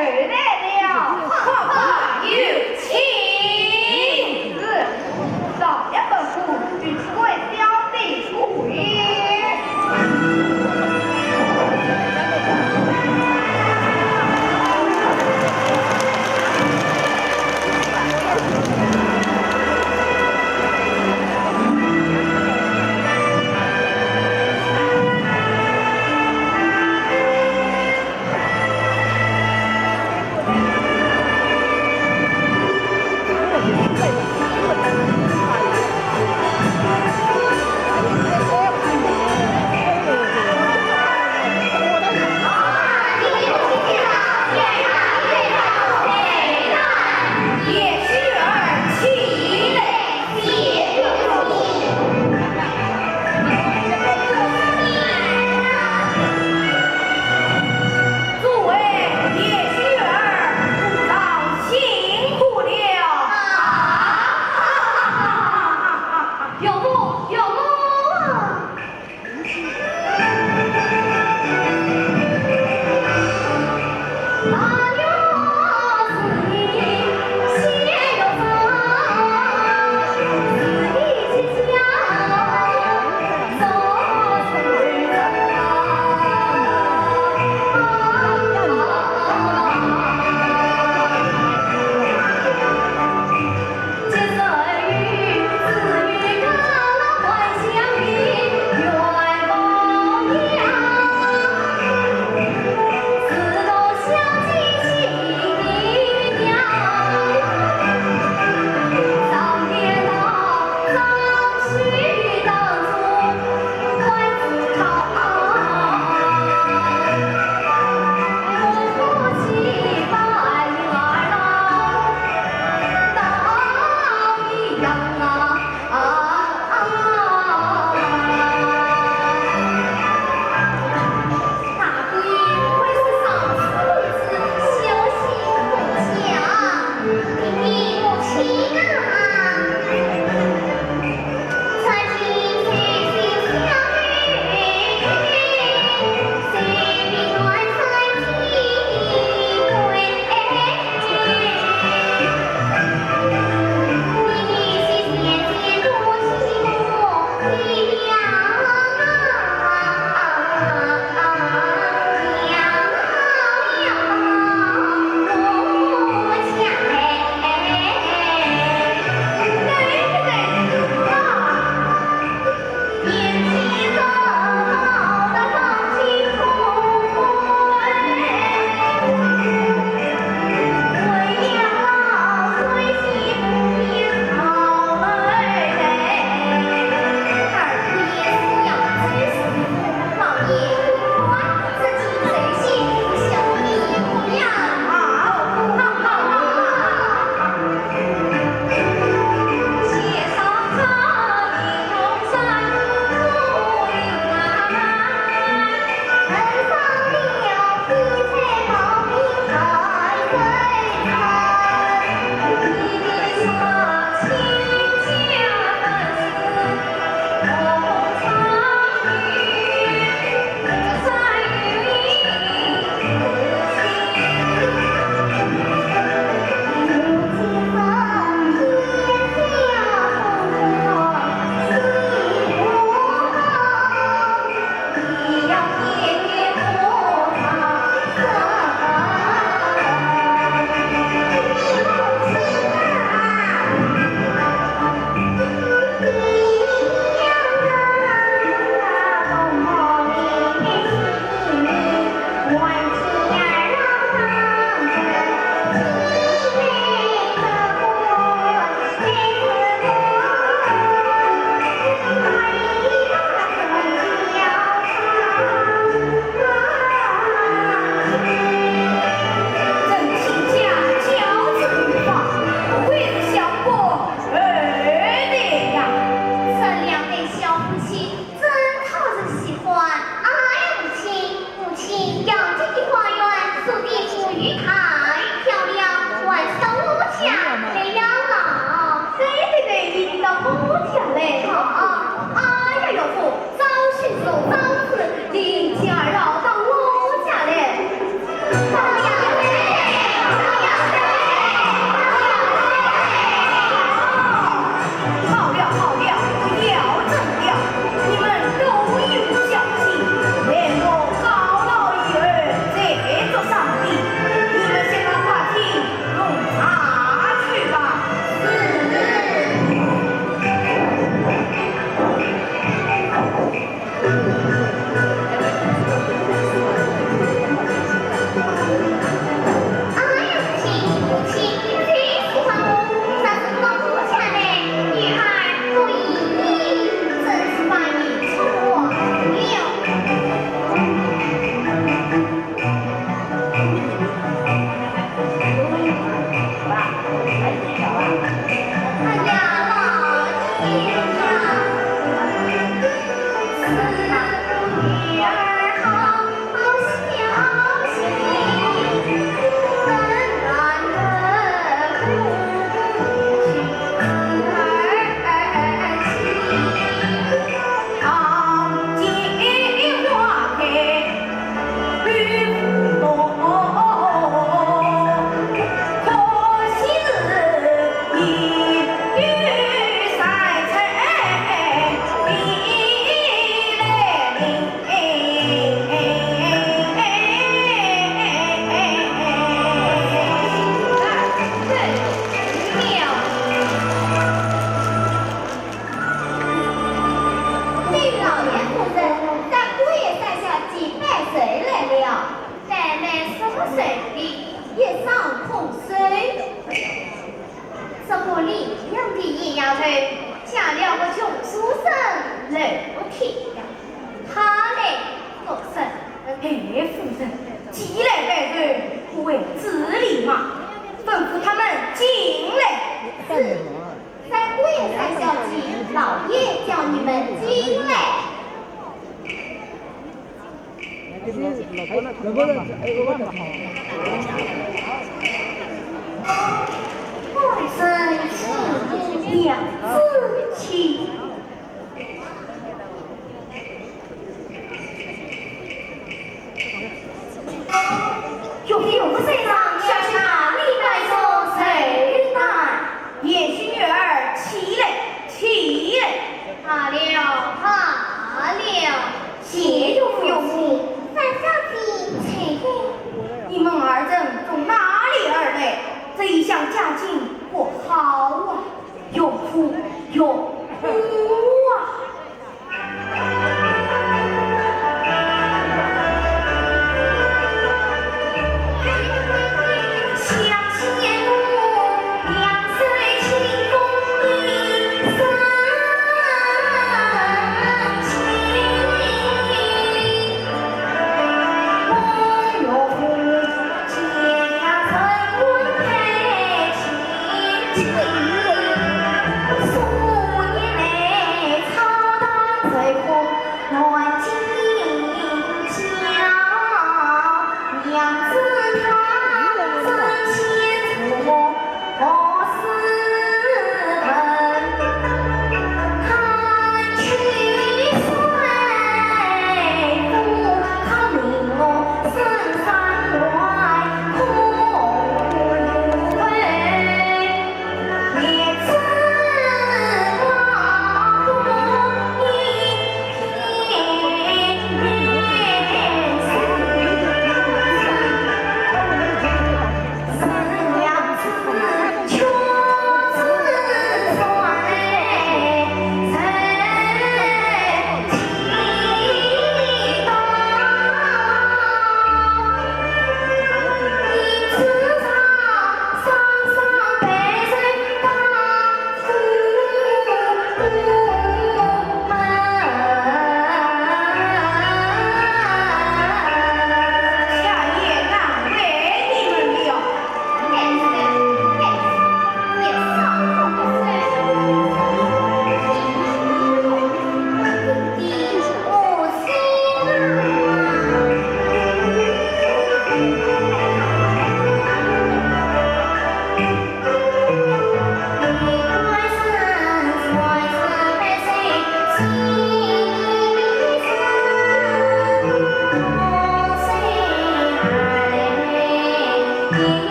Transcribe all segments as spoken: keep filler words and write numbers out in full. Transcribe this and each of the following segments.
来了，快快有请。是，少爷吩咐，就去关照的。诸位贤婿儿，辛苦了。啊！岳母，岳母啊！ 真亲家教子有方，不愧是相公儿子呀。这两对小夫妻真讨人喜欢。哎，母亲，母亲，要这个花园，树的木鱼太漂亮，还是到我家来养老。对对对，一定到我家来。好，哎呀，岳父， 早些说早些，领姐儿啊，到我家来。里一声空声。这个领养的野丫头嫁了个穷书生，来不及呀。她来作甚？哎，夫人，既来拜寿，不为之礼吗？吩咐他们进来。是。 三姑爷、三小姐，老爷叫你们进来。官人请，娘子请。 岳父岳母在上，小婿哪里敢说谁的？贤婿女儿起来，起来。罢了，罢了。谢岳父岳母。三小姐请。你们二人从哪里而来？这一向家境不好啊，岳父岳母啊。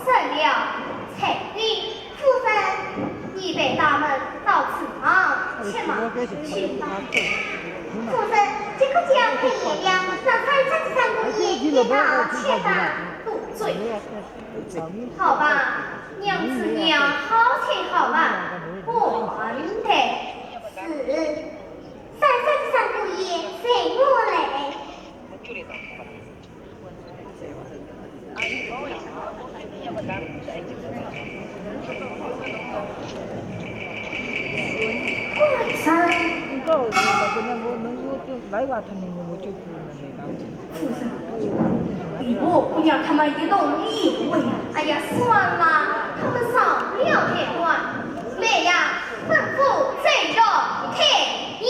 散了。采萍，夫人，你陪他们到厨房去吧。去吧。夫人，这个家配爷娘，让三三三姑爷也到吃饭补嘴。好吧，娘子娘好才好吧，我们的。是，三三三姑爷随我来。 夫人，你我不要他们一同离婚。哎呀，算了，他们上不了台面。来呀，吩咐这个太爷。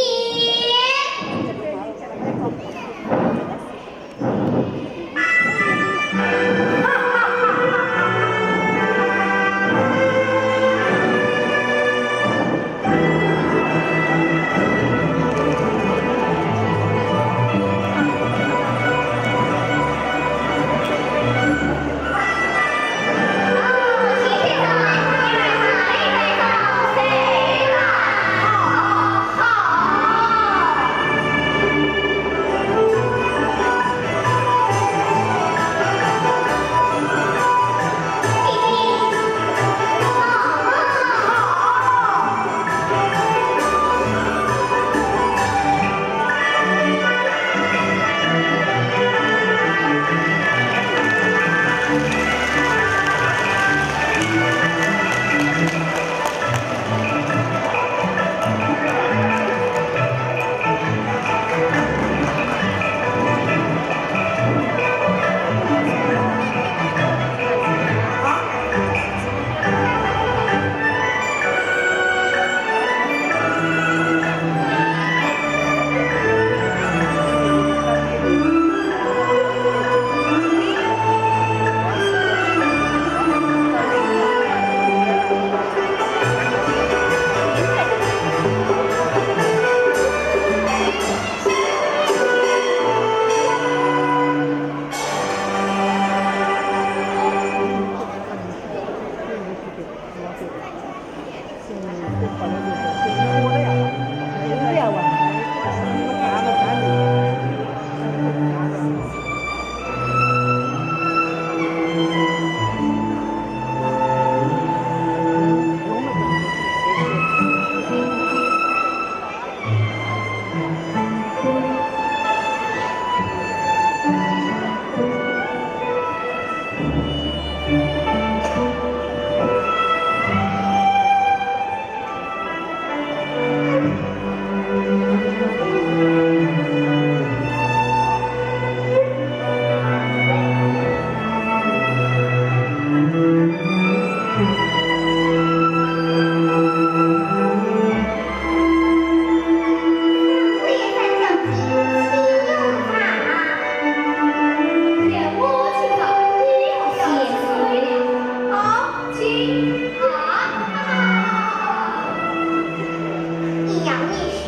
一样面试，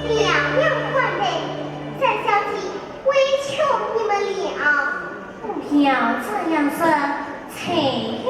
两样款待，三小姐，委屈你们了。不要这样说，采萍。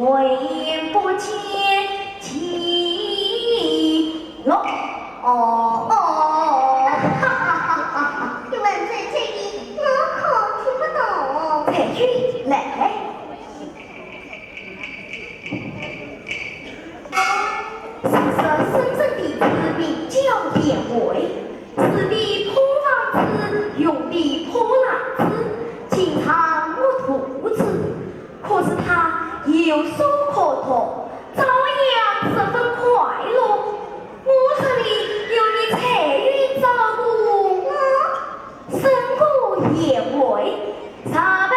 为不见其乐。哦哦，哈哈哈哈哈！你们在这里，我可听不懂。彩云，来。是说深圳的知名叫叶惠，是的破房子，用的破篮子，经常饿肚子。 可是他有书可读，照样十分快乐。我这里有你彩云照顾，我胜过叶惠，十倍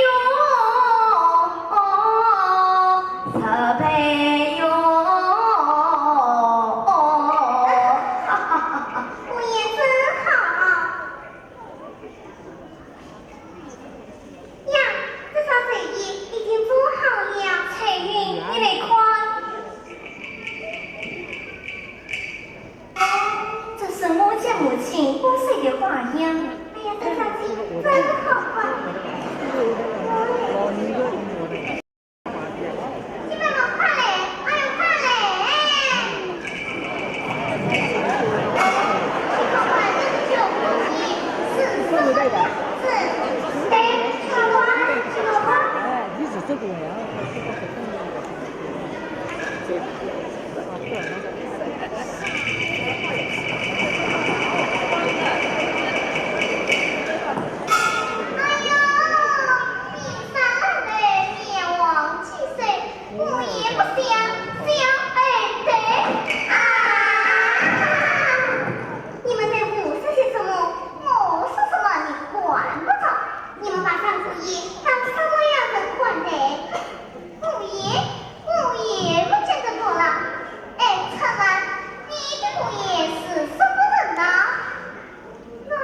哟，十倍哟。哈哈哈哈，我也真好。 呀，这双睡衣已经做好了。彩云，你来看。这是我家母亲五岁的花样。哎呀，这双鞋真好看。 你们快来，哎呦，快来！去看看，这是九姑娘，是什么样子？哎，去看看，去看看。哎，你是这个呀？哎呦，你三万岁，面黄肌瘦， 我也不想，想哎对啊！你们在胡说些什么？我说什么你管不着。你们把三姑爷当什么样人看待？姑爷，姑爷不见得多了。哎，春兰，你的姑爷是什么人呢？ 我的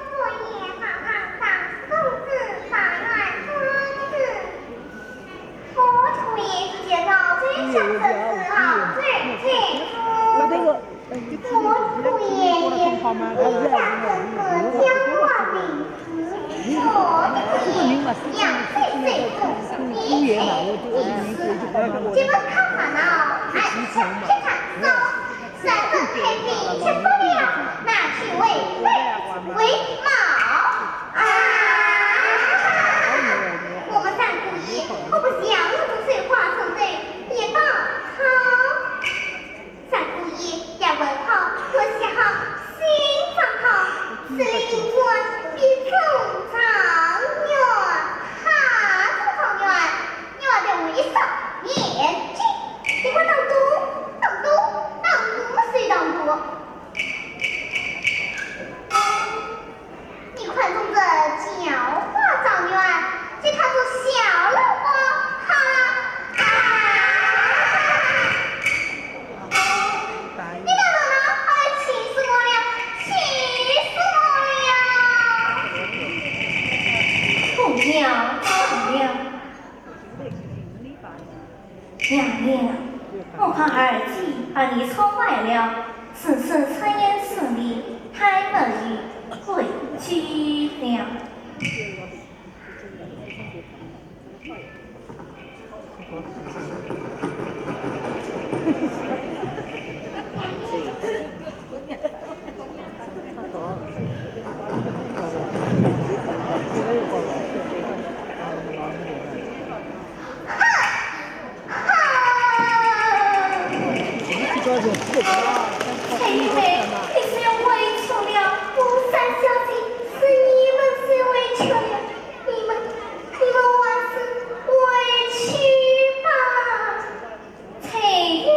姑爷堂堂上是公子，状元公子。我的姑爷是老宰相，是老宰相。我的姑爷也是家政司，江南名士。我的姑爷两岁随父，一岁随母。你们看看啊，哎，这，这看，走。 三个太子吃不了，拿去喂，喂，喂猫。啊！我们三姑爷可不像那种水花冲队也当好。三姑爷要问好，我写好，心脏好，是李林传比中状元，他中状元，要得我一少年纪，你看当多，当多，当多，谁当多？ 你看中这叫花状元，给他做小老婆好了。啊！你们弄了，哎，气死我了，气死我了！不要，不要。 娘娘，我看二姐把你宠坏了，真是出言失礼，太没有规矩了。 哼！哼！彩云妹，你是要委屈了。我三小姐是你们是委屈了，你们，你们还是回去吧。 彩云，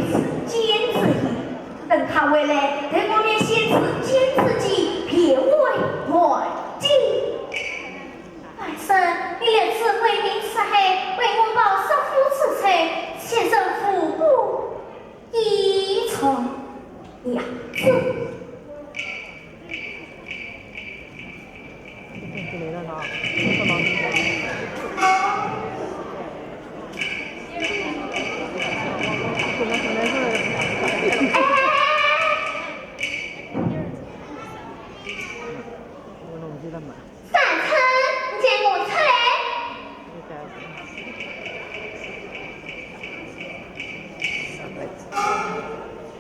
子建子仪，等他回来，待我们先子建子仪，便为还礼。外甥，你立志为民除害，为我报杀父之仇，且身无故。 一重两重。哎， 三春，你叫我出来。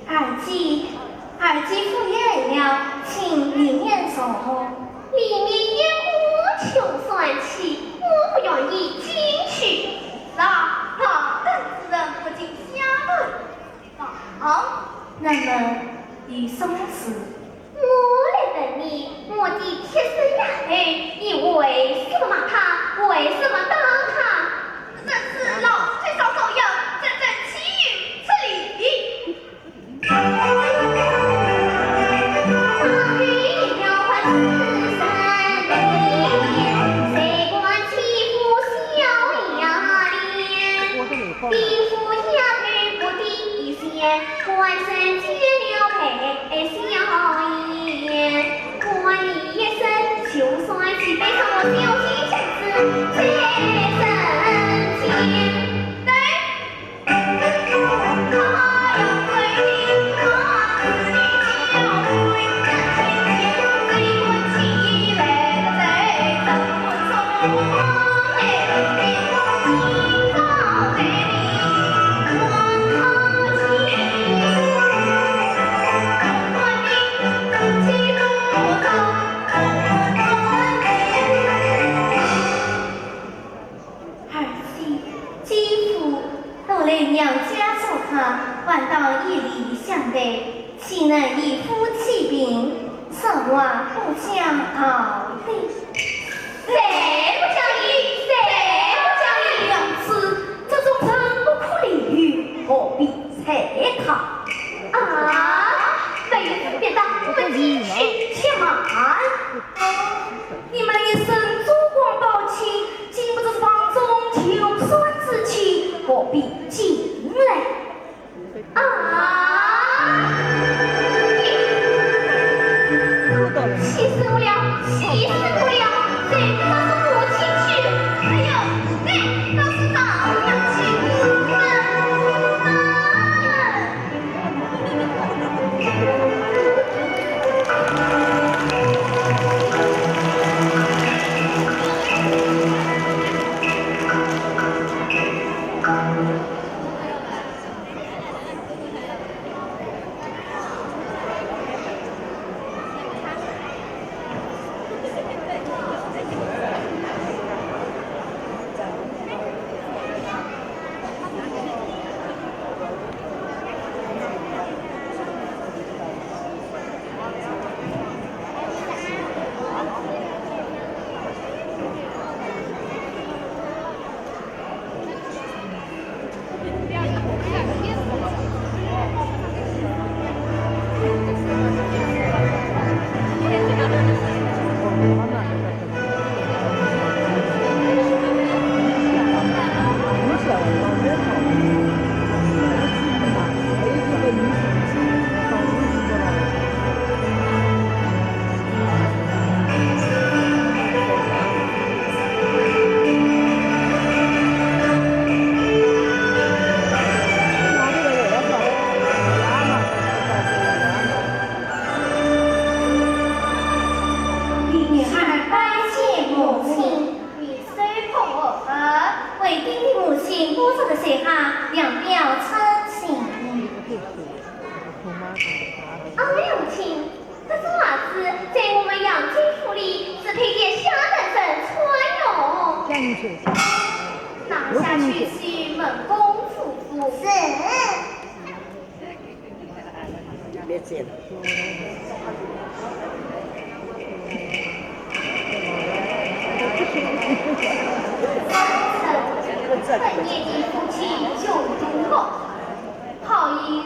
二姐，二姐赴宴了，请里面坐。里面烟火穷酸气，我不愿意进去。老，老旦之人不进香案。 哦，那么有什么事？我来问你，我的贴身丫头，你为什么骂她？为什么打她？这是老夫妻双双要真正起于此理。 儿媳、姐夫都来娘家做客，还当以礼相待，岂能以夫欺宾，说话不讲道理？谁不讲理？谁不讲理？娘子，这种人不可理喻，何必睬他？啊，没有别的，我们进去。且慢。 你们一身珠光宝气，经不住这房中穷酸之气，何必进来？啊！气死我了！气死我了！谁知道是我进去的？哎呦，哎，都是他们进去的。啊！ 女儿拜见母亲。你收捧我啊？为爹爹母亲多做的水哈，两表称心。啊，母亲，这种鞋子在我们杨金府里只配给下等人穿哟。拿下去去门公夫妇。是。 三春，本年的夫妻就如我，好一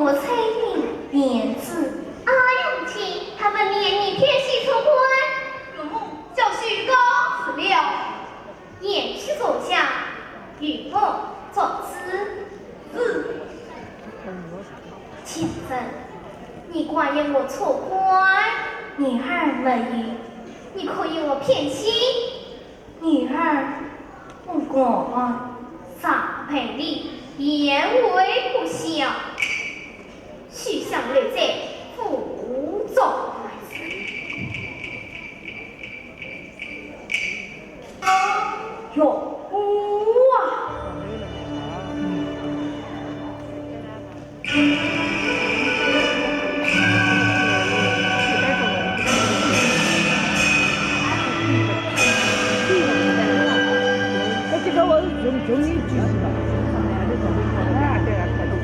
我催你便知。啊，杨七，他们念你偏心出关，容我小婿告辞了。贤婿坐下，容我作诗。是。请问，你挂念我出关，女儿没有？你可有我偏心？ 女儿，我过往常陪你，言为不孝，须想留在府中。哟，啊！ 这个我是从从你举起的。啊，对了，对了。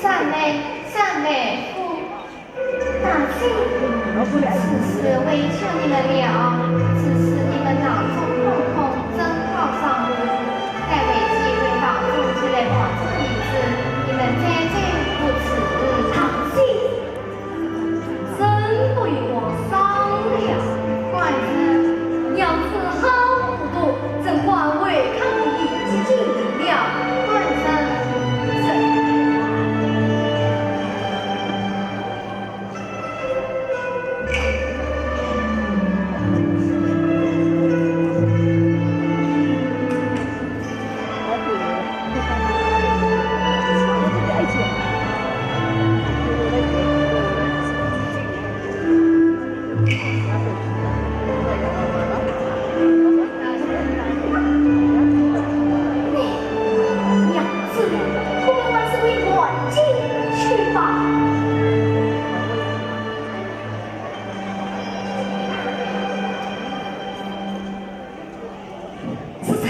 三妹，三妹夫。大姐，此事委屈你们了，只是你们脑中空空，真好上路。待为姐回房中去来保重儿子，你们再走不迟。大姐， 真不与我商量。官人，娘子好糊涂，怎敢违抗你一句金言了？官人，这…… 娘子，我们还是回南京去吧。 是谁？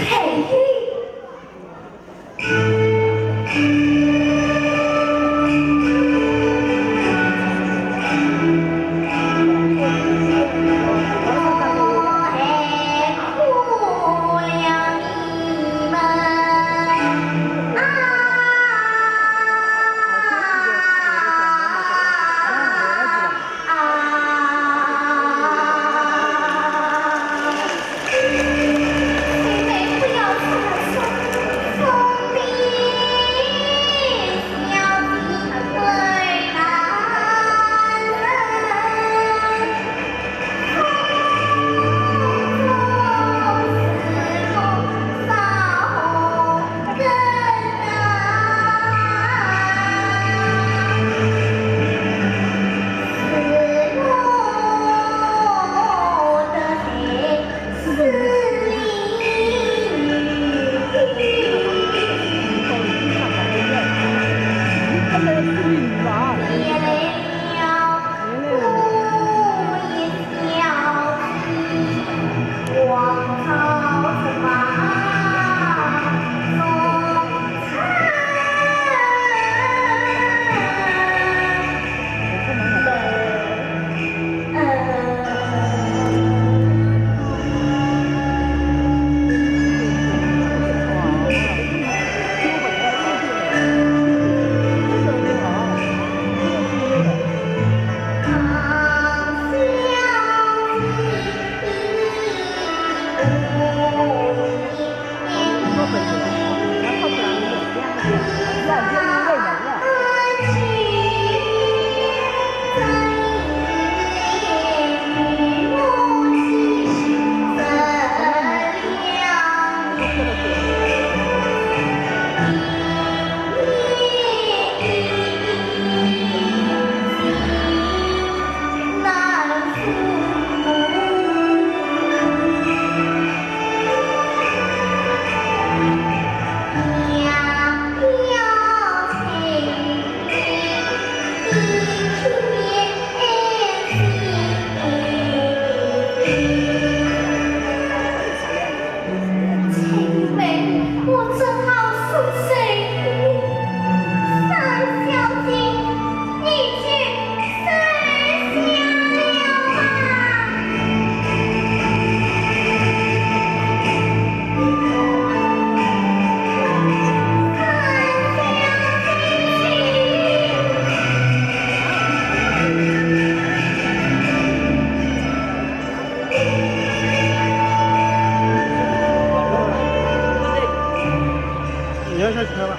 不要下去拍了。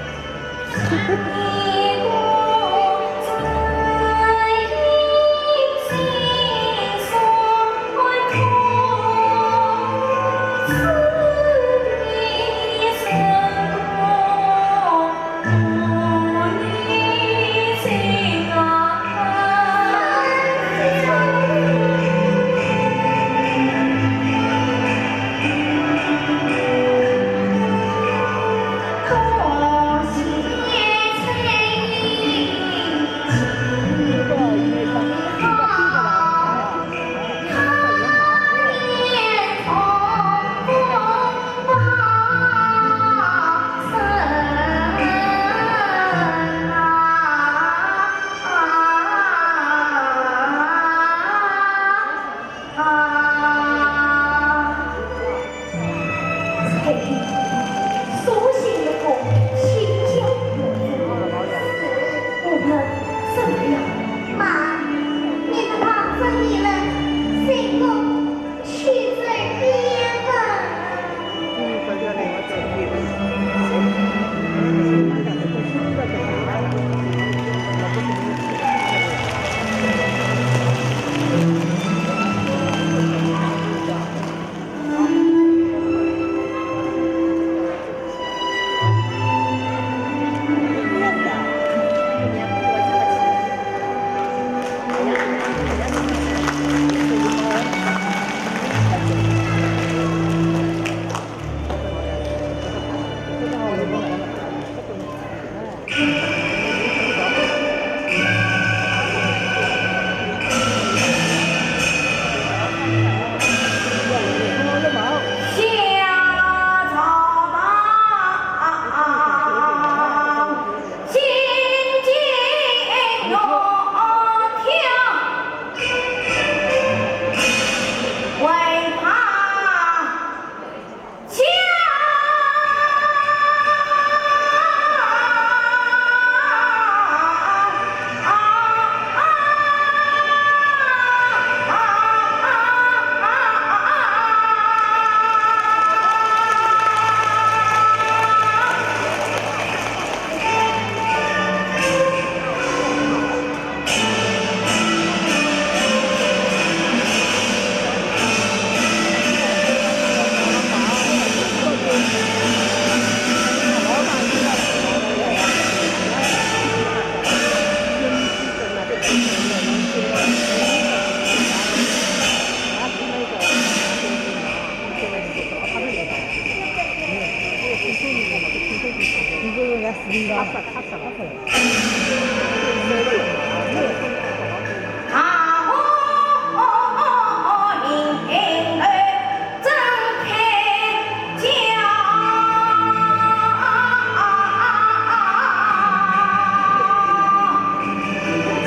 啊，彩礼，首先一个亲家公子，我们怎么样？妈，你的当真你们成功去这边吧。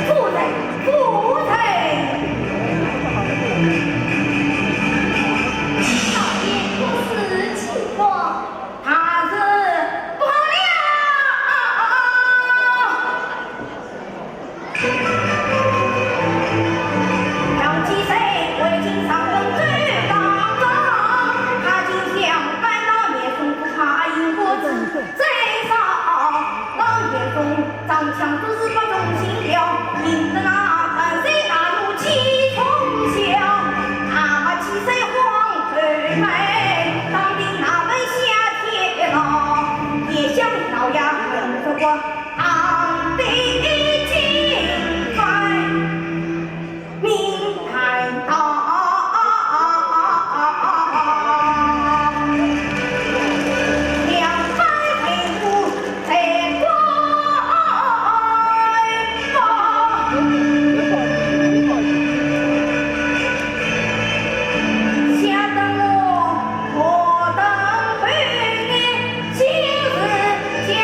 夫人，夫人。少爷不是情况。 大事不好了！杨继盛为今上任州当中，他竟想搬到严嵩府，怕引火之灾烧，老严嵩 长枪之势不中心了，引得那万岁大怒气冲霄。他把七岁皇后妹，当兵那本下帖了，也想老爷恨得我昂的金牌。 明白道，两败为伍在关中。吓得我何等后悔，今日讲。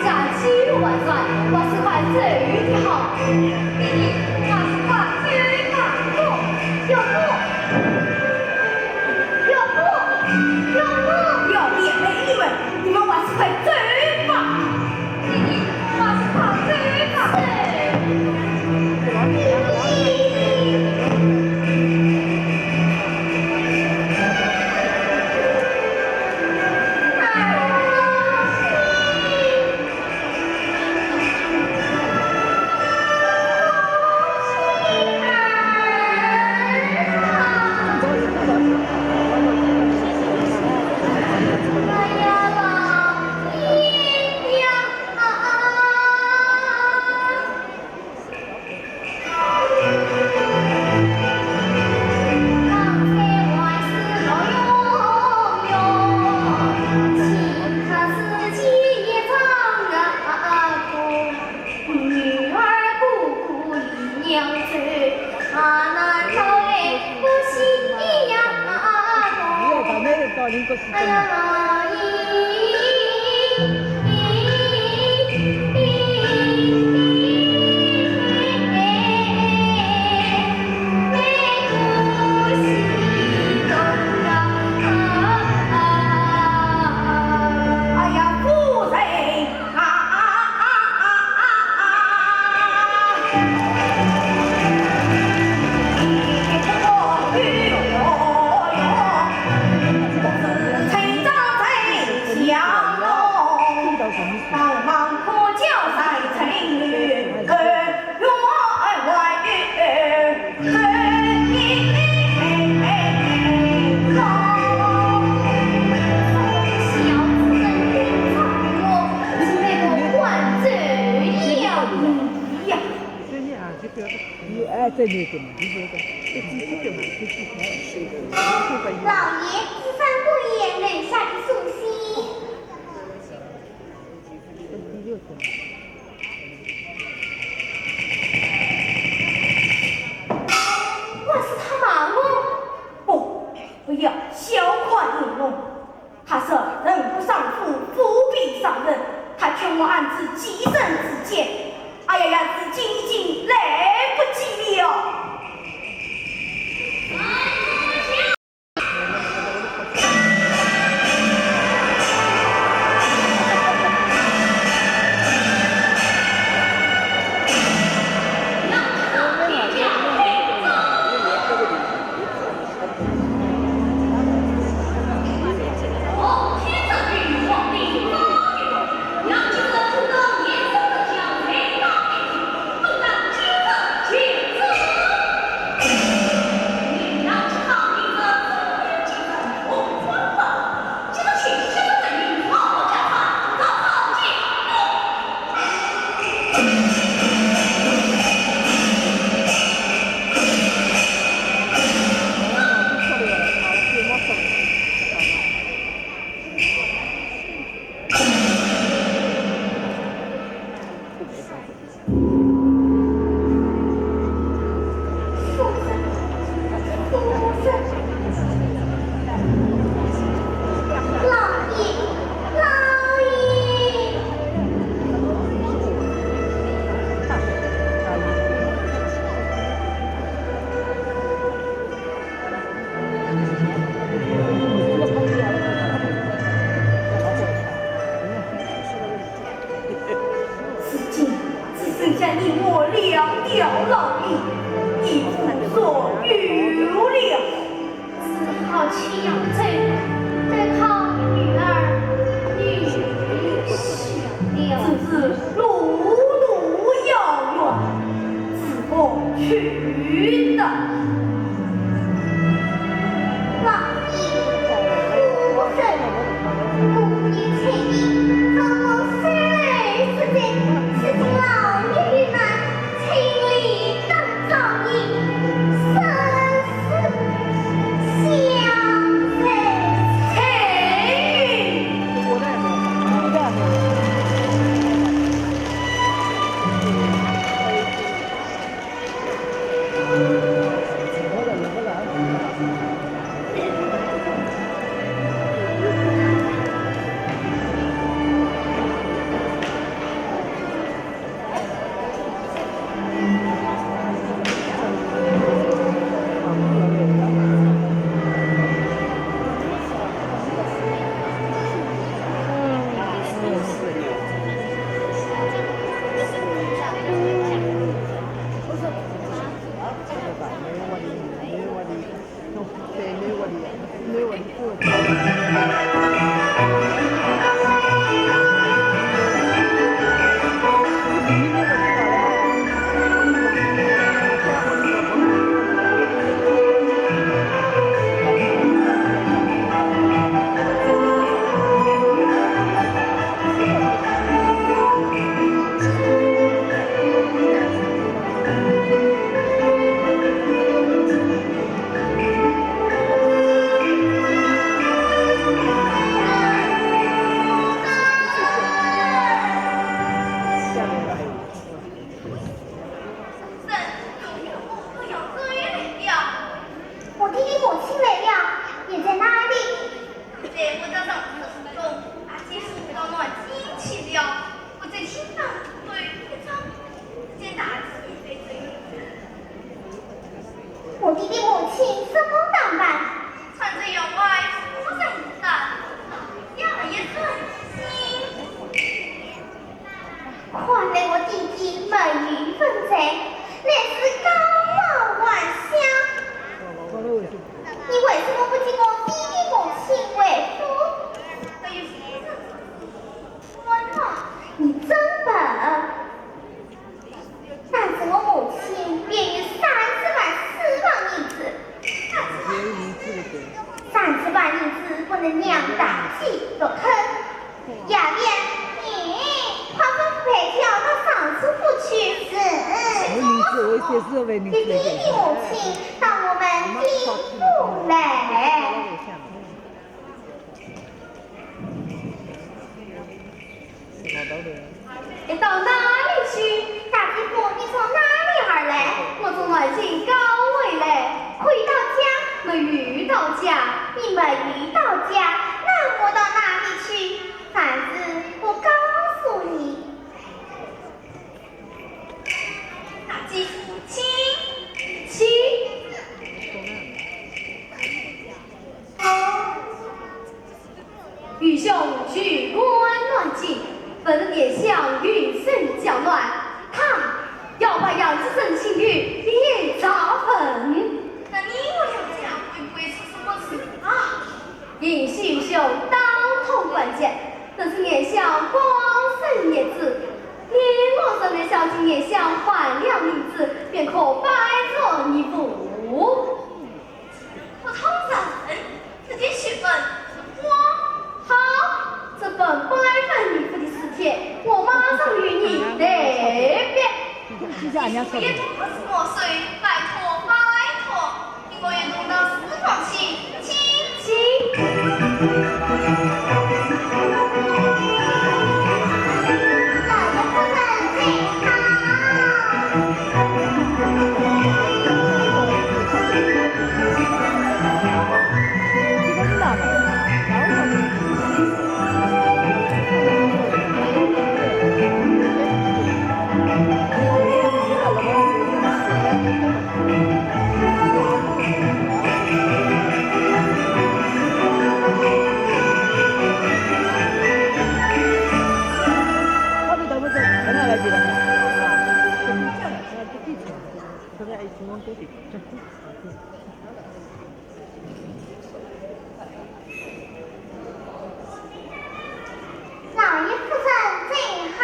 假期又完转，我是快走的好。弟弟，我是快走吧。不，要不，要不，要不。不要连累你们，你们还是快走吧。弟弟，我是快走吧。弟弟。 哎呀，夫人啊，啊，啊，啊，啊，啊。老爷，这三个月留下的书信。 我是他骂我？不，不要小看我。他说人不上树，树必上人。他劝我暗自寄生子建。哎呀呀，如今已经来不及了。 如今只剩下你我两条老命，已无所有了。只好去扬州，投靠女儿女婿了。只是路途遥远， 如何去的？老爷，夫人，我与翠云从我生来之际，是请老爷与俺翠云当照应，生死相随。翠云。看来我弟弟没有问题，乃是假冒还乡。你为什么不替我弟弟母亲回府？官呢？你真笨！但是我母亲便有三十万私房银子，三十万银子不能让大姐独吞。 要不然，你快吩咐陪轿到尚书府去。是。我儿子，我一些事为你弟弟的母亲到我们兵部来。你到哪里去？大姐夫，你从哪里而来？我从南京赶回来。回到家？没有到家。你没有到家，那我到哪里去？ 凡事我告诉你。大姐夫，请，请。愚兄有官难尽，闻闻年相云甚交乱，他要把杨子生请去，一夜查问。那你我两家会不会出什么事啊？ 幸喜愚兄打通关节，若是年相官升一职，你我若能孝敬年相还了银子，便可拜作义父。不通人，这件戏份是我。好，这份拜分义父的事体，我马上与你代办。 也不是我谁，拜托，拜托，你我也同到书房去，请，请。老爷夫人请。 老爷夫人请好。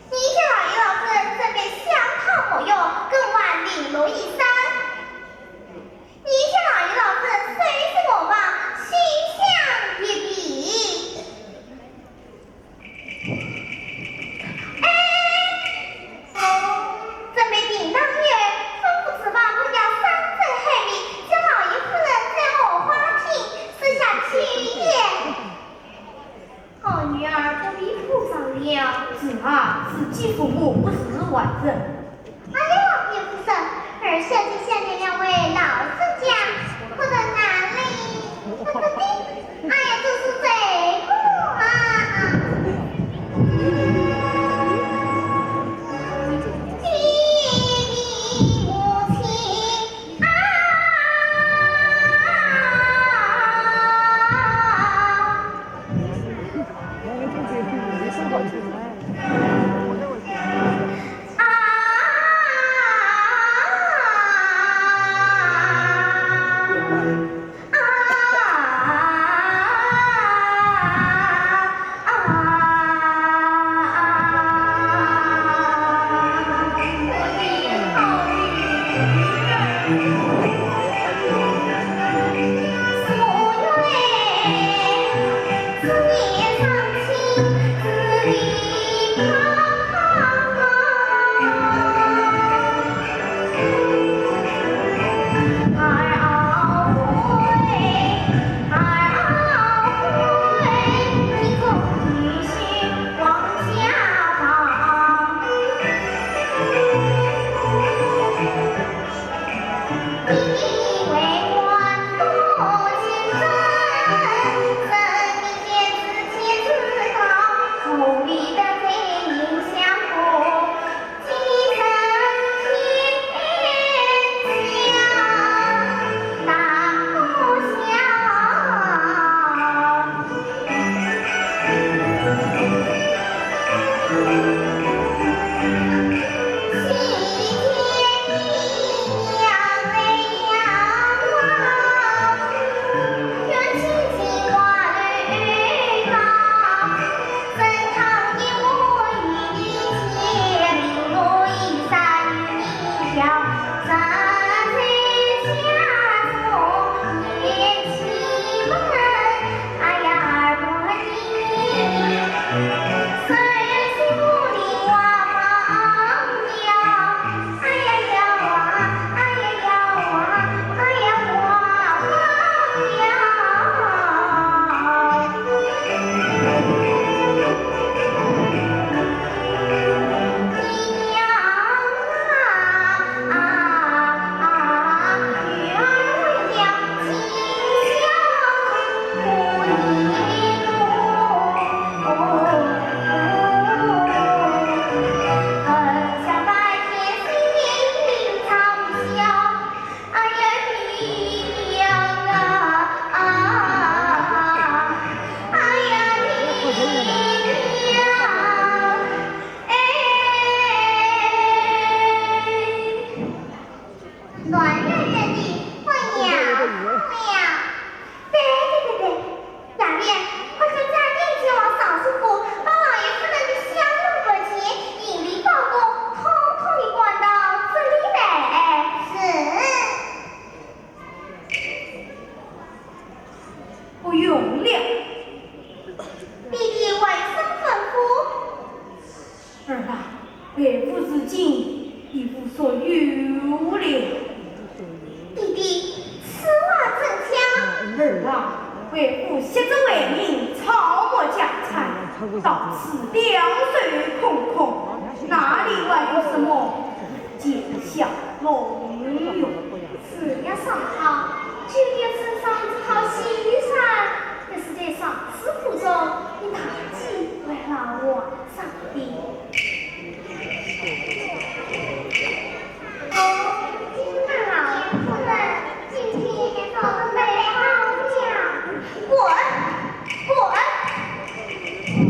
你家老爷老夫人准备香桃沐浴，更换绫罗衣衫。你家老爷老夫人虽是我房，心向别地。哎，准备停当以后，吩咐厨房不要山珍海味，叫老爷夫人在荷花厅设下酒宴。 好女儿不比父上了。是啊，自己父母不是外人。哎呀，老爷夫人，儿小姐想念两位老人家，可在哪里？不不定，哎呀，真是罪过啊！爹爹母亲所有了。弟弟，此话怎讲？儿啊，为父昔日为人，草木家产，到此两手空空，哪里还有什么建下龙运？是呀，嫂嫂，就连世上这套西衫，也是在上次府中你大姐为了我 上的。哦，金大老爷夫人，今天可是没好讲。滚！滚！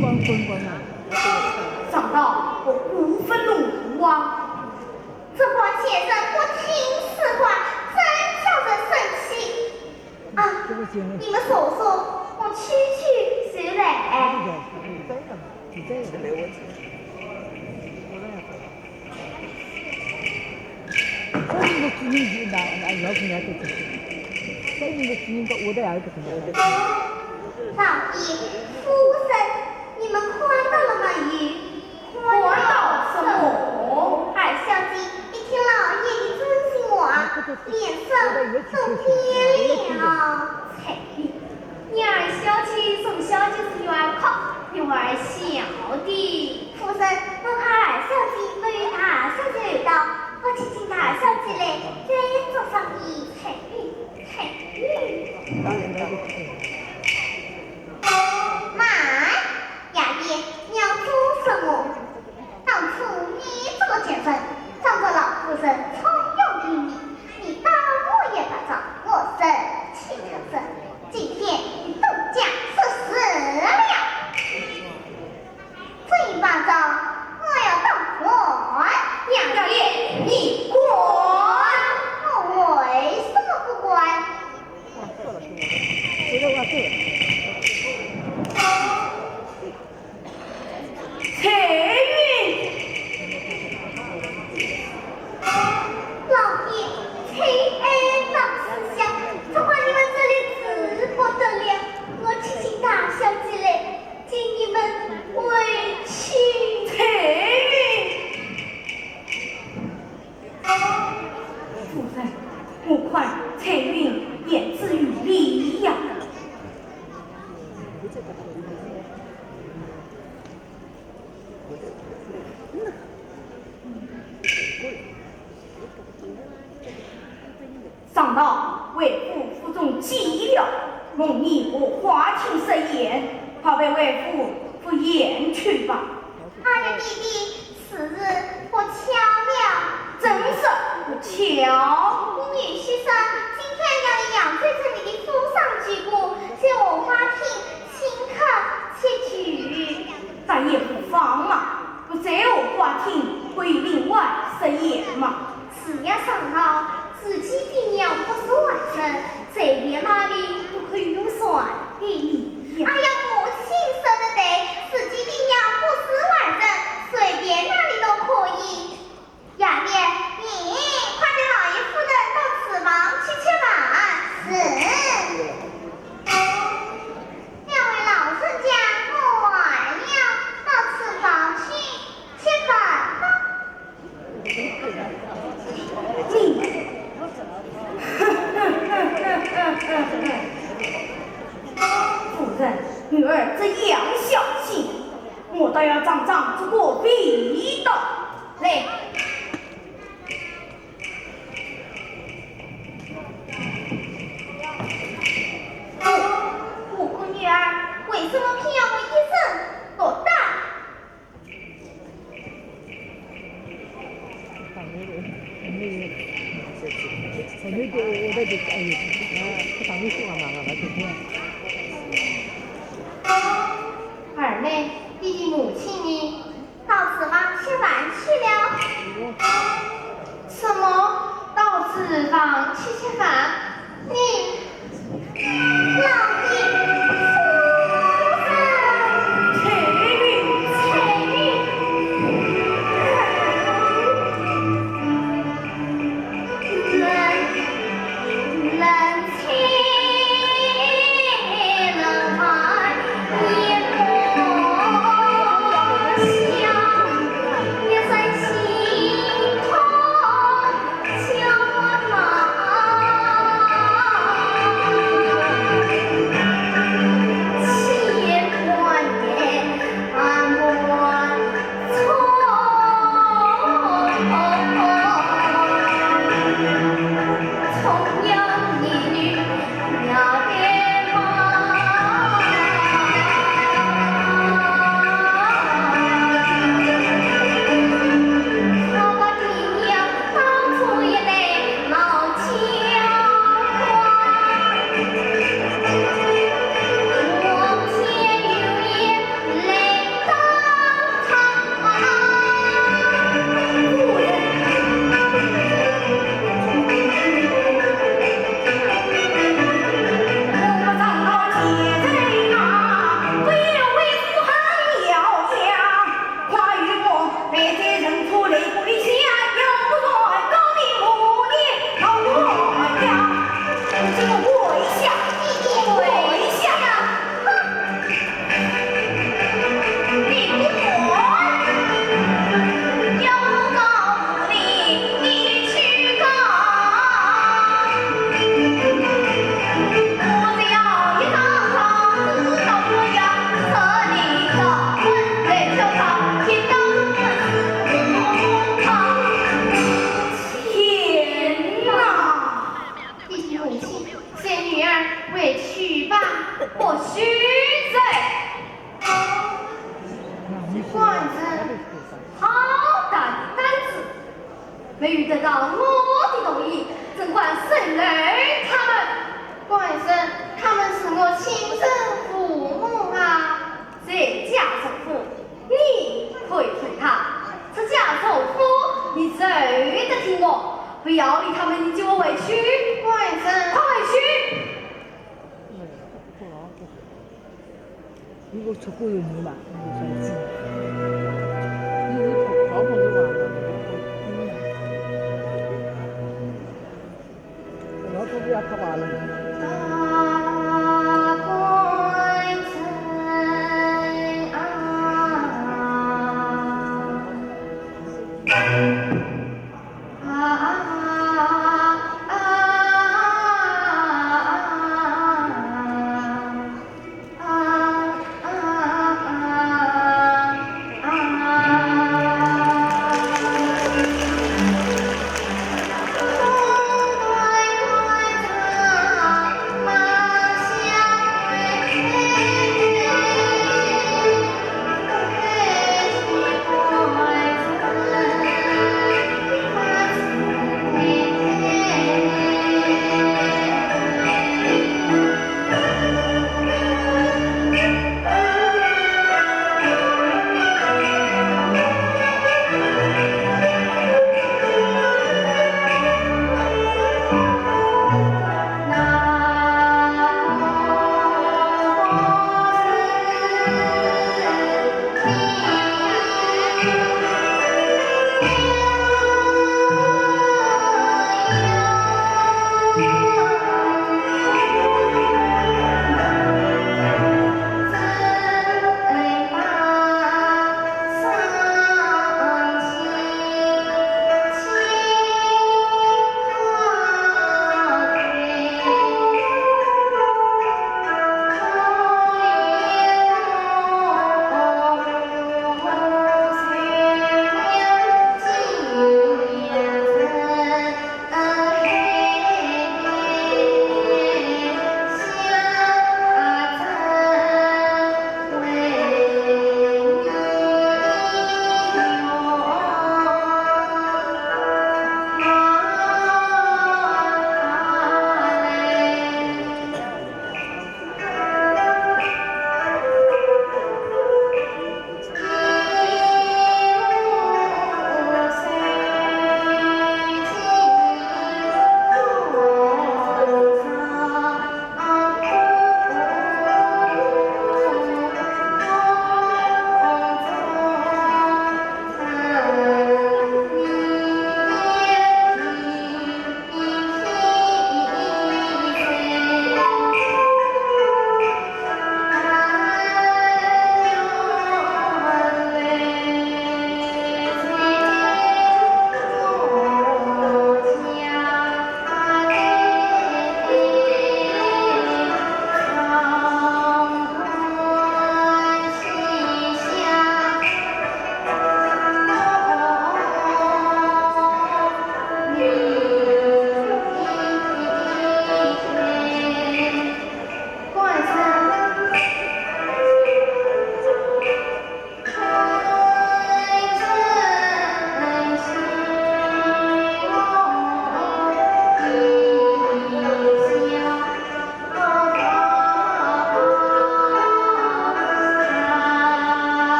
滚，滚，滚啊！长老，我无愤怒无啊。这个贱人不听使唤，真叫人生气。 啊，你们说说，我去去谁来？老爷，夫人，你们看到了没有？ 看到什么？二小姐一听老爷的真心话，脸色都变了。采萍，你二小姐从小就是圆壳圆小的。夫人，我看二小姐不如大小姐来到，我去请大小姐来，再做生意。采萍，采萍。慢，雅典，你要做什么？ 当初你这个贱人，仗着老夫人重用于你，你打我也打着，我忍气吞声。今天你东家失势了，这一巴掌我要打断。雅典，你滚！我为什么不管？ 采云。老爷，采萍到此下，只怕你们这里止不得了，我去请大小姐来，替你们委屈。采云。 夫人，我看采云言之有理呀。长老，为父府中急了，蒙你和花卿设宴，快陪为父赴宴去吧。哎呀，弟弟， 此事不巧了。真是不巧。你女婿说今天要到扬州城里的府上举步，在荷花厅请客吃酒。这也无妨嘛，不在荷花厅，可以另外设宴嘛。是呀，长老，自己爹娘不是外人，随便哪里都可以有算的礼呀。哎呀，母亲说得对，自己爹娘不是外人，随便哪里都可以。 雅典，你快带老爷夫人到厨房去吃饭。是。两位老人家，我来了，到厨房去吃饭吧。你，夫人，女儿这样小气，我倒要尝尝这个味道。 来。我个女儿为什么偏要我一人独担？ 二妹，弟弟母亲呢？到厨房吃饭去了。什么？到厨房去吃饭？你，老弟，夫人。采云，采云。 冷，冷清。没有得到我的同意，怎敢收留他们？官人，他们是我亲生父母啊。在家从父，你可以听他；出家从夫，你只有得听我。不要理他们，你给我回去。官人，快回去！你给我出过有没嘛？你说你自己，你是跑跑不是完了？我都不要他完了。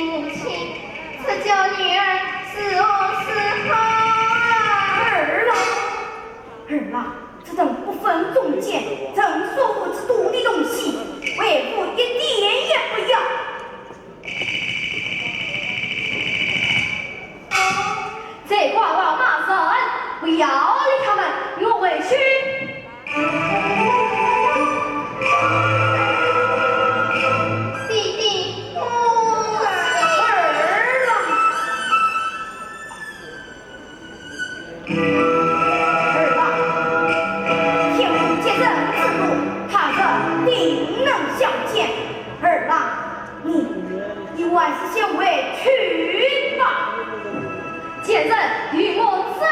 母亲，这叫女儿如何是好啊？儿啊，儿啊，这等不分忠奸、人所恶之毒的东西，为父一点也不要。这寡老骂人，不要理他们，与我回去。 弟弟，我儿啊，儿啊，天无绝人之路，他日定能相见。儿啊，你，你还是先回去吧。 贱人，与我走。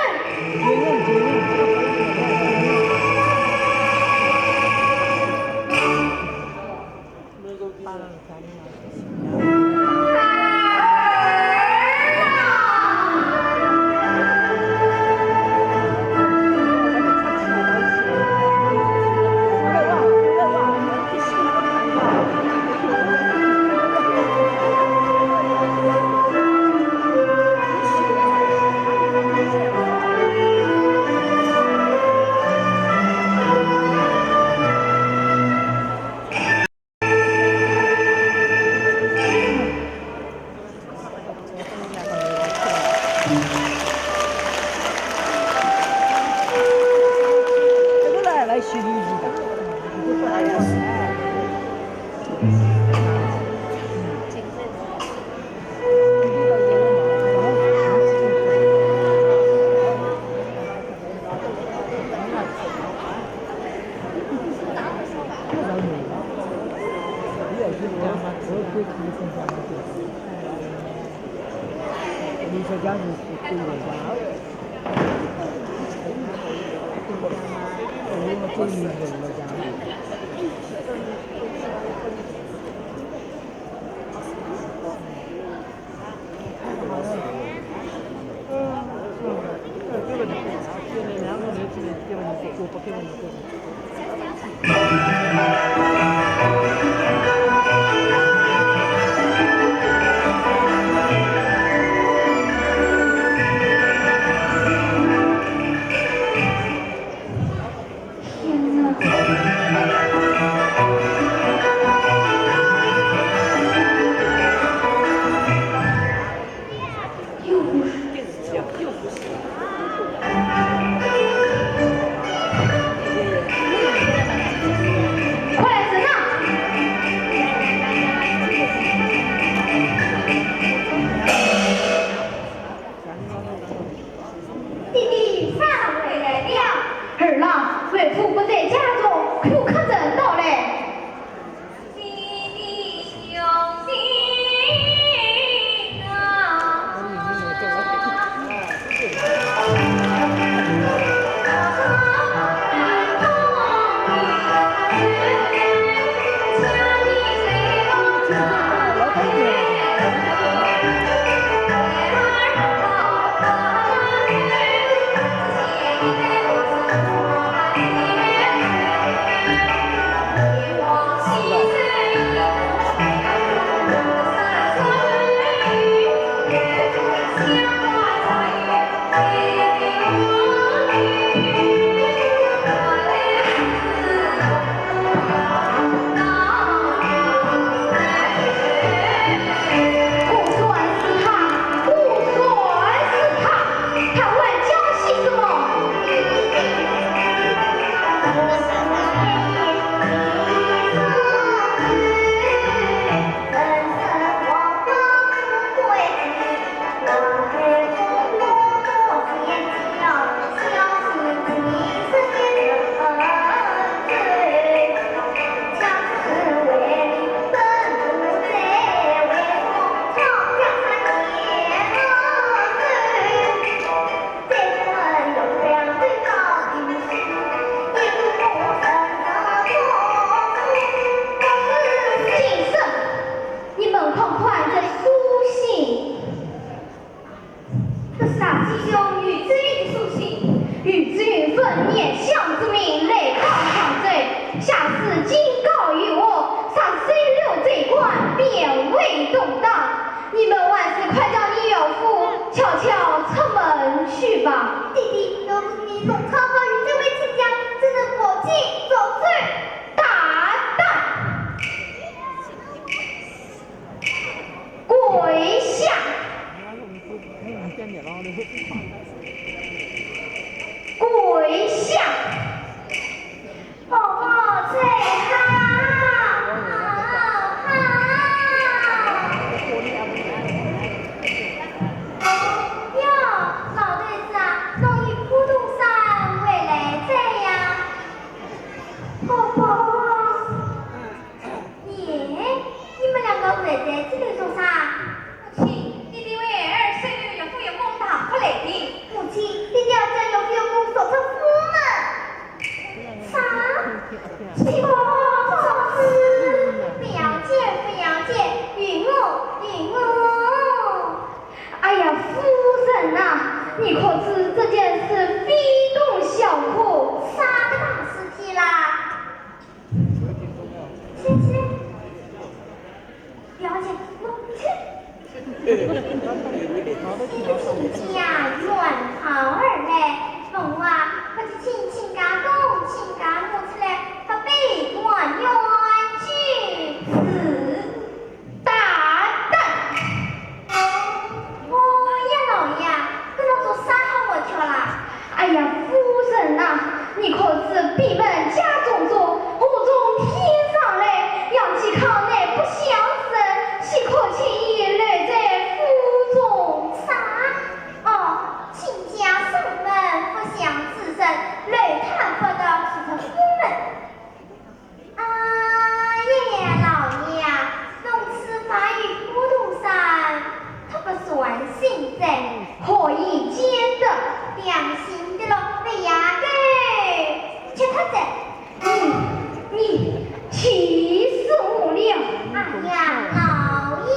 跪下！婆婆最好，好，好。哟，老头子啊，侬与普陀山回来哉呀？婆婆。 咦，你们两个围在这里做啥？母亲，你的为儿孙女岳父岳母打发来的。母亲，你的儿子岳父岳母说出府门。啥？是我做事。不要紧，不要紧，与我，与我。哎呀，夫人呐，你可知这件事非同小可。啥个大事体啦？ 去，去，了解，我去。你的亲家远道而来，问话，不知请亲家公、亲家母出来，不必官员之事。大胆！ 哦呀，老爷，搿侬做啥好活跳啦？哎呀，夫人呐，你可知闭门家中坐，祸从天上来，杨继康乃不祥之人，岂可轻易留在府中？啥？哦，亲家上门不祥之人，留他不得，是这府门。 哎呀，老爷，侬此番与普陀山，忒不算心哉。何以见得？良心的咯，不要个，吃脱哉。你，你气死我了！哎呀，老爷。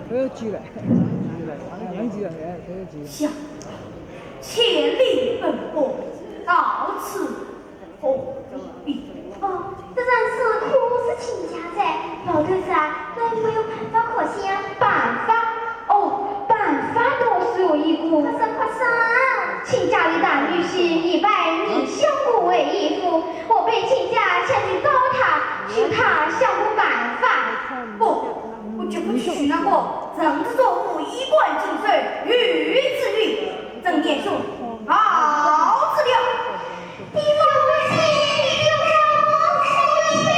不要急了，不要急了，哎，不要急了。想，千里奔波，到此 哦，这件事可是亲家哉，老头子啊，那有没有办法可想？办法？哦，办法倒是有一个。快说，快说。亲家的大女婿李白，你相过为义父，我陪亲家前去找他，许他相个办法。不，我绝不去许那个人之初，衣冠禽兽，鱼之鱼，曾年兄，告辞了。 弟兄们，弟兄们，弟兄们。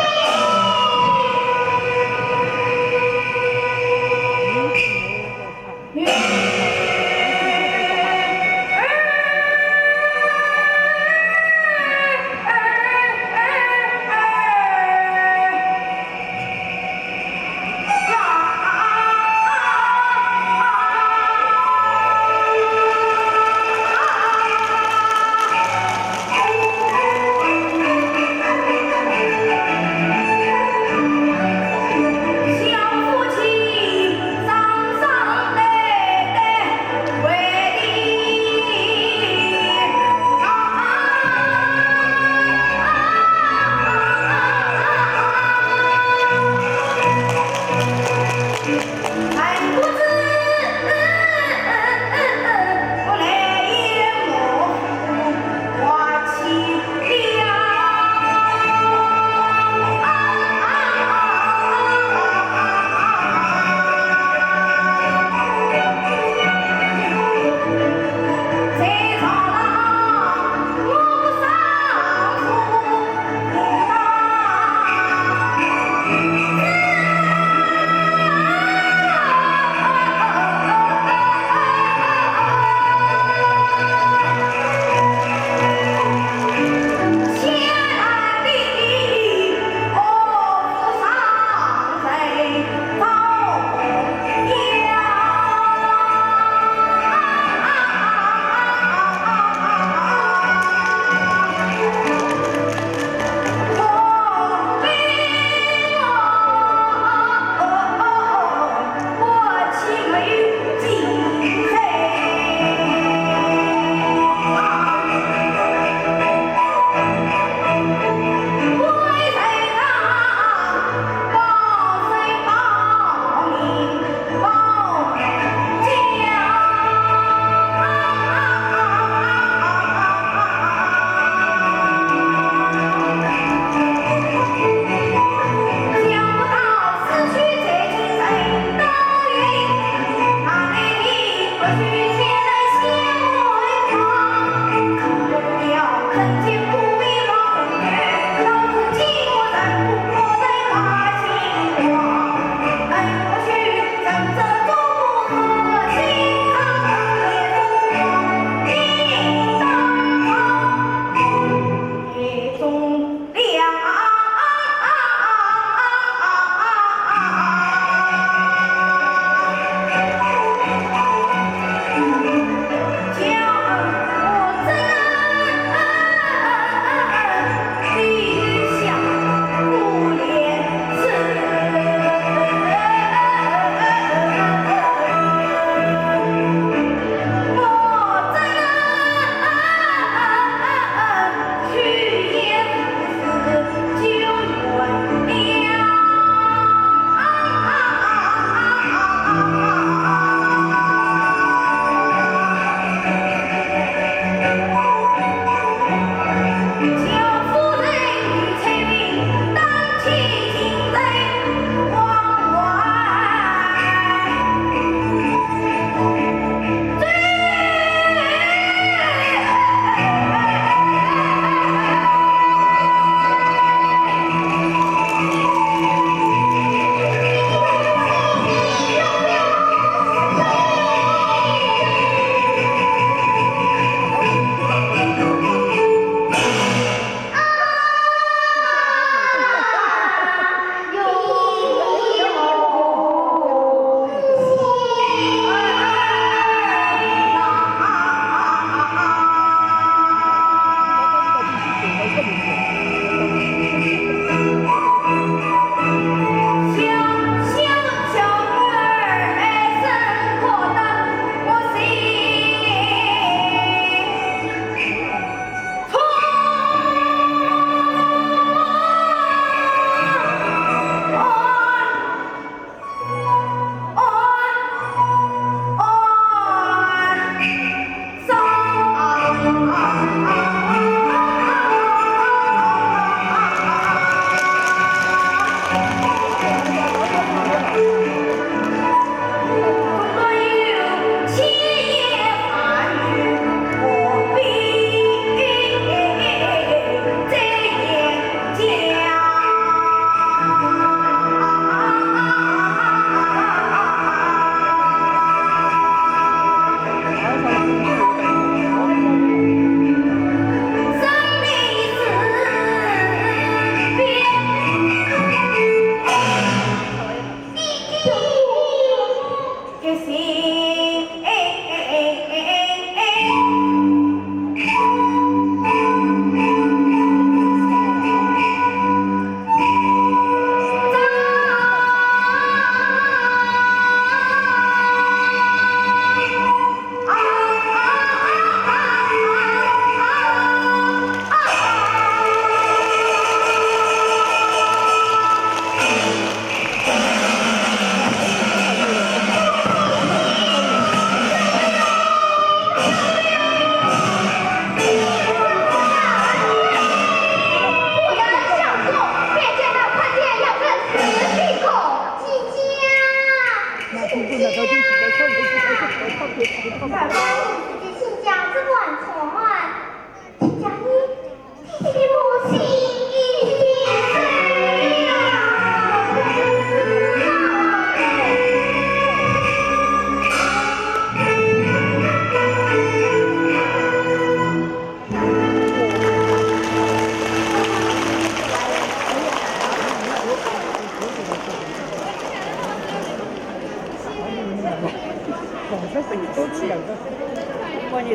帮你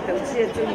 登记也准。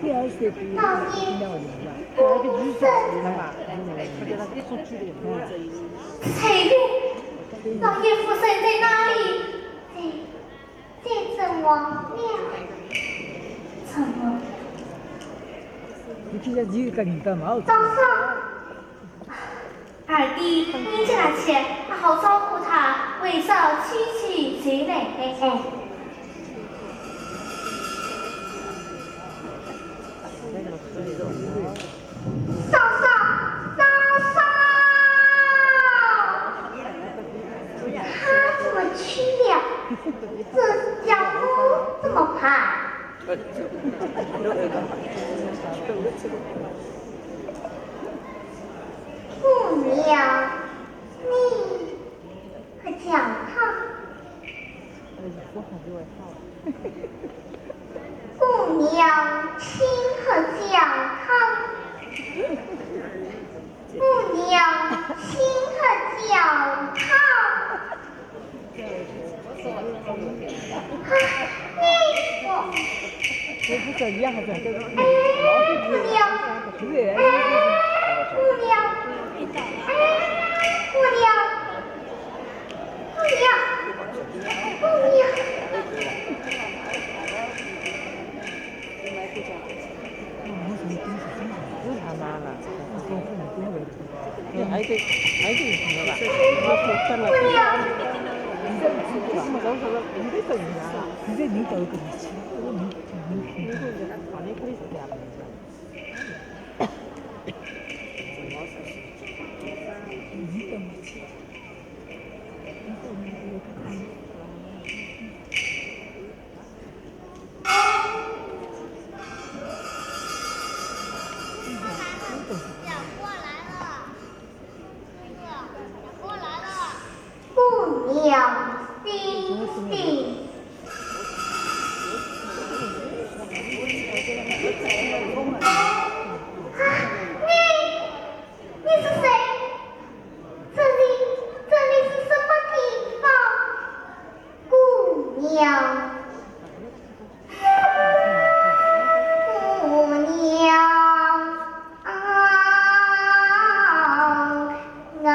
老爷夫人，翠云，老爷夫人在哪里？在，在正房了。正房。早上，二弟，你叫他去，好好招呼他，为嫂去去就来。哎。 嫂嫂，嫂嫂，他怎么去了？这家伙怎么办？姑娘，你可叫他。 姑娘，请喝叫他。姑娘，请喝叫他。啊，你，哎，姑娘，哎，姑娘，哎，姑娘。 姑娘，姑娘。姑娘，醒醒。啊，你，你是谁？这里，这里是什么地方？ 姑娘，姑娘啊，啊。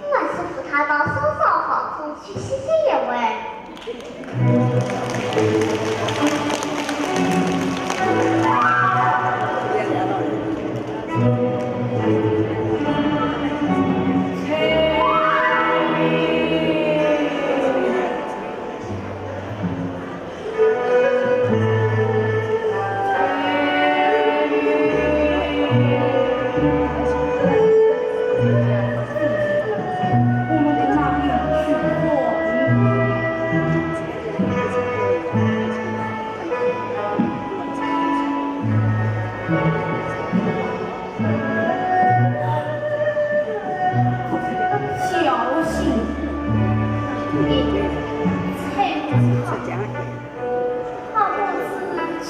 还是扶他到嫂嫂房中去歇歇也未？小心，你才不知道。 好不知趣。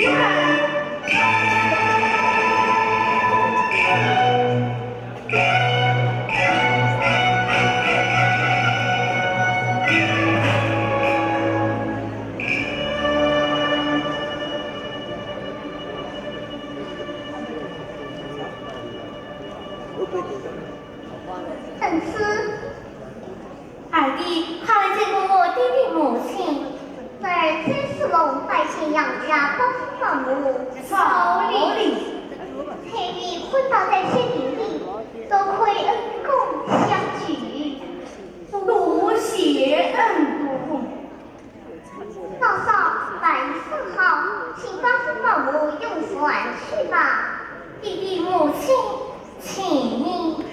儿子，快来见过我爹爹母亲。在这时候拜见杨家伯父伯母。少礼。陪你昏倒在深林里，多亏恩公相救。多谢恩公。 嫂嫂，饭已烧好，请伯父伯母用饭去吧。爹爹母亲，请。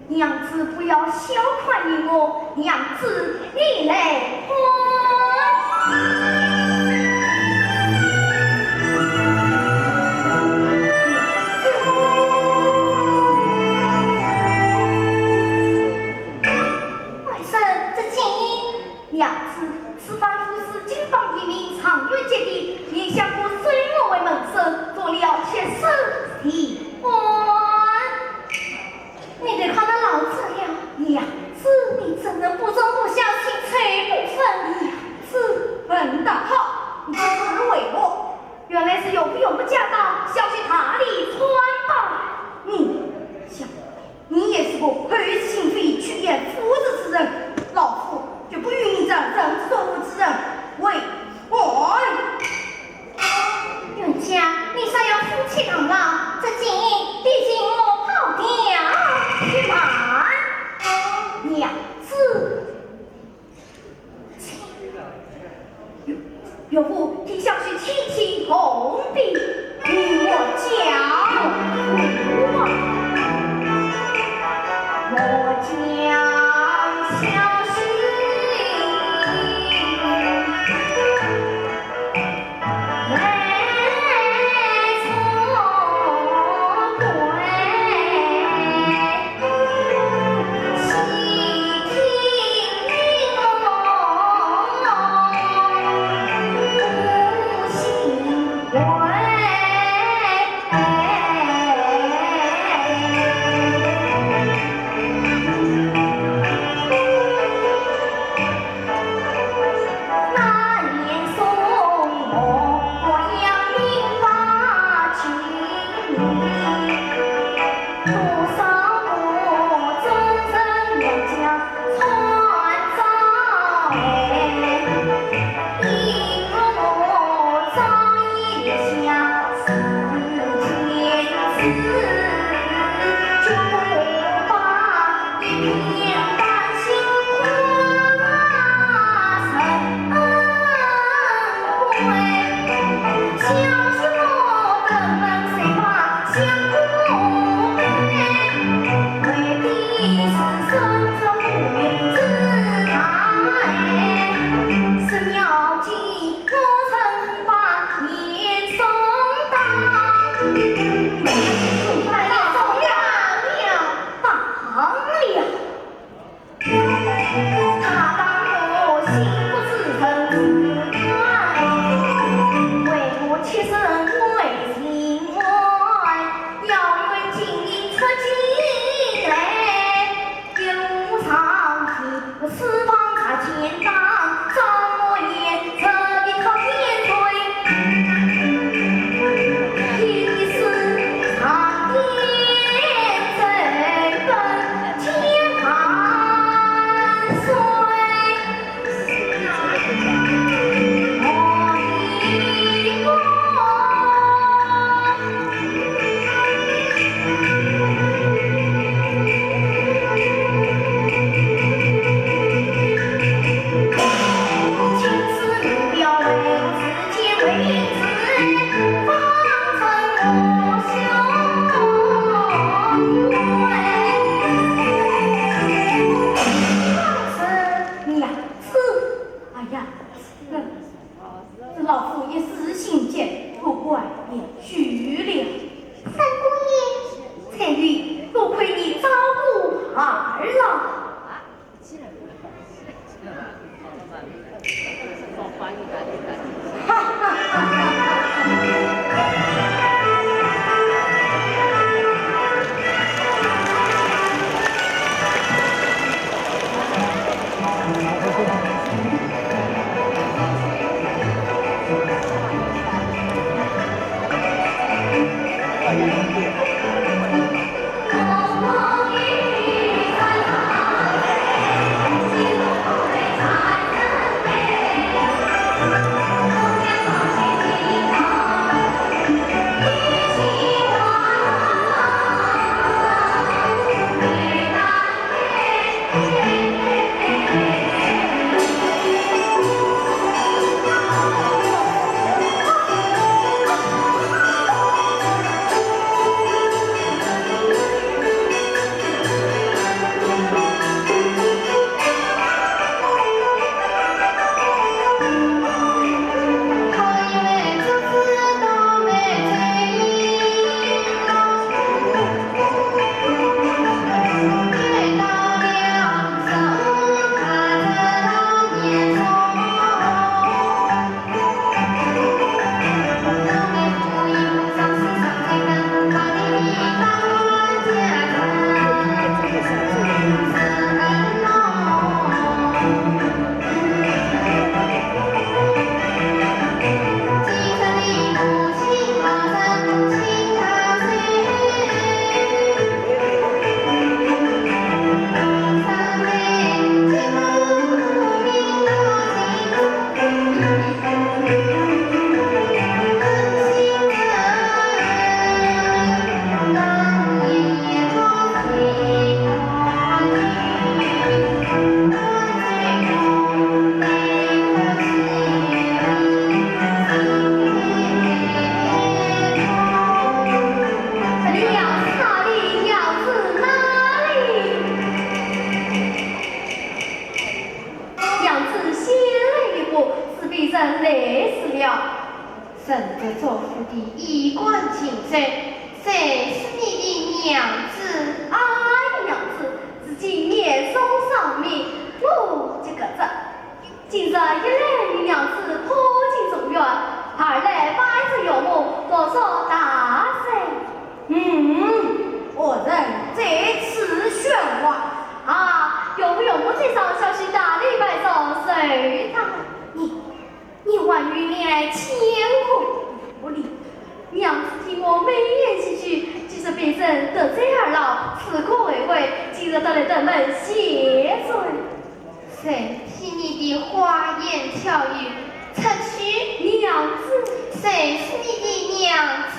娘子不要小看你我，娘子你来看。外甥，这金印。 娘子，此番夫子金榜题名，状元及第，你想过收我为门生，做了七十地官。你都看得老早了，娘子，你怎能不忠不孝，心存不分？娘子，本待遇，多亏你照顾二老。娘子哪里？娘子哪里？娘子先来一步，此辈人累死了。 承德州府的衣冠禽兽，谁是你的娘子？哎呀，娘子，如今年数上面，我这个这，今日一来与娘子破镜重圆，二来拜见岳母，多说大礼。嗯，何人在此喧哗？啊，岳父岳母在上，小婿大礼拜坐，随他。你 你还有恋爱牵挂？不理。娘子替我美言几句，即使被人得罪二老，死过未悔，今日得来登门谢罪。谁替你的花言巧语？出去！娘子！谁是你的娘子？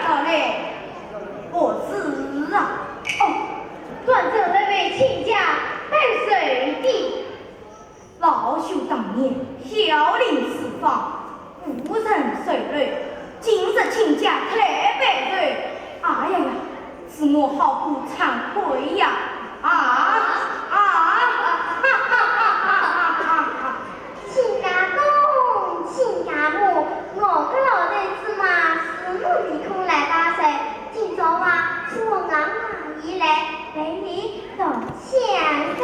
好嘞，何事啊？哦，专找那位亲家拜寿的。老朽当年孝廉四方，无人收留，今日亲家特来拜寿，哎呀呀，是我好不惭愧呀！啊啊！哈哈哈哈哈哈！亲家公，亲家母，我个老头子嘛，是没空来拜寿，今朝啊，是我阿妈一来陪你道谢个。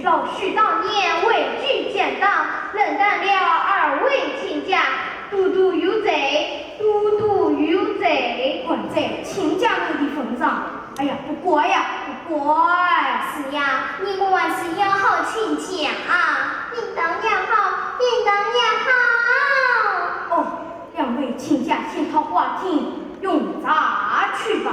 老朽当年位居钱塘，认得了二位亲家，多多有罪，多多有罪。看在亲家母的份上，哎呀，不怪呀，不怪。是呀，你们还是要好亲家啊。应当要好，应当要好。哦，两位亲家先到花厅用茶去吧。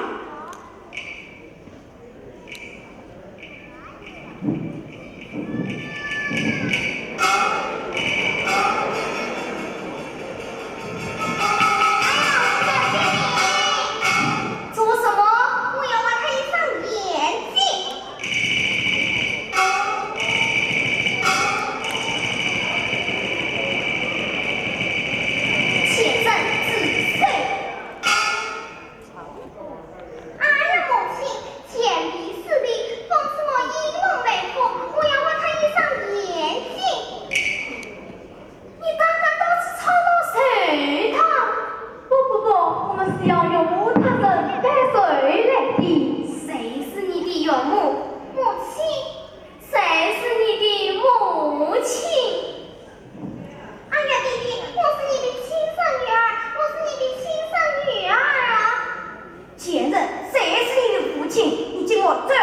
做什么？我要挖他一双眼睛。且战自退。 哎呀，母亲，贱婢势利，方才我因梦被困，我要挖他一双眼睛。你胆敢到此吵闹？随他！不不不，我们是要岳母大人拜寿来的。谁是你的岳母？母亲？谁是你的母亲？ 哎呀，爹爹，我是你的亲生女儿，我是你的亲生女儿啊！贱人，谁是你的父亲？你给我走！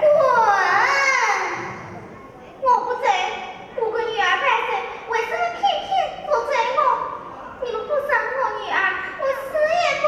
滚！我不走，五个女儿拜寿，为什么偏偏不准我？你们不赏我女儿，我死也不